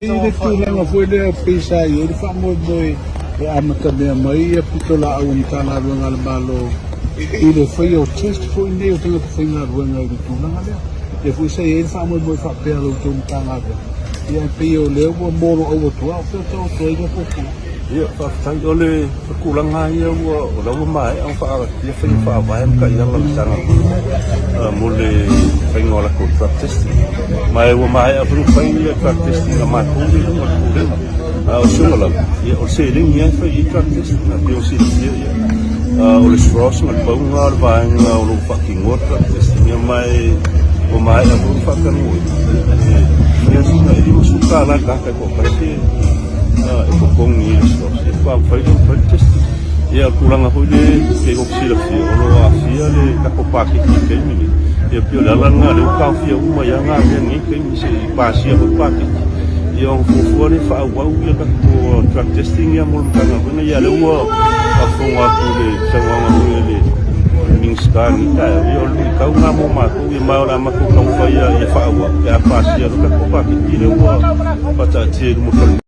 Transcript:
I le tulaga foi lea pei sa i ai le faamoemoe e amatamea mai ia pitolaau a Matagaluega a le Malo i le faia o test foi nei o tagata faigaluega i le tulaga lea. Lea foi sa i ai le faamoemoe faapea a la outou Matagaluega, ia ae pei o lea ua moloau atu lava o fea o taoto ai lea fuafuaga. Ia, faafetai. O le tulaga lava ia ua, o la ua maea ona faaatia faiga faavae ma taiala a le Matagaluega mo le faiga o latou drug testing. Ma ua maea foi ona fai ia drug testing a matou i luga o le Pulega. A o le suiga lava, ia o le seleni lava e fai ai drug testing. E pei ona silafia, ia, o le SROS ma le pau lena o le vaega o lo o faatinoa le drug testing. Ia ma ua maea foi ona faatalanoaina, e faia sina e $50 le tagata e toatasi e totogi i le SROS, ia faatoa mafai lea ona fai le testing. Ia o le tulaga foi lea pei ona silafia, o lo o aafia le tatou paketi i le taimi lenei. Ia pei o le ala lena o lea ua taofia uma ai lava mea i lenei taimi se i pasia foi le paketi, ia ona fuafua lea e faaauau ia tatou drug testing ia mo le Matagaluega. Ia o lea ua faafofoga atu i le saunoaga foi a le Minisita i lenei taeao, ia o le luitau lena mo matou, ia ma o le a matou taumafai ia faaauau pe a pasia loa le tatou paketi lea ua faataatia i luma o le Fale.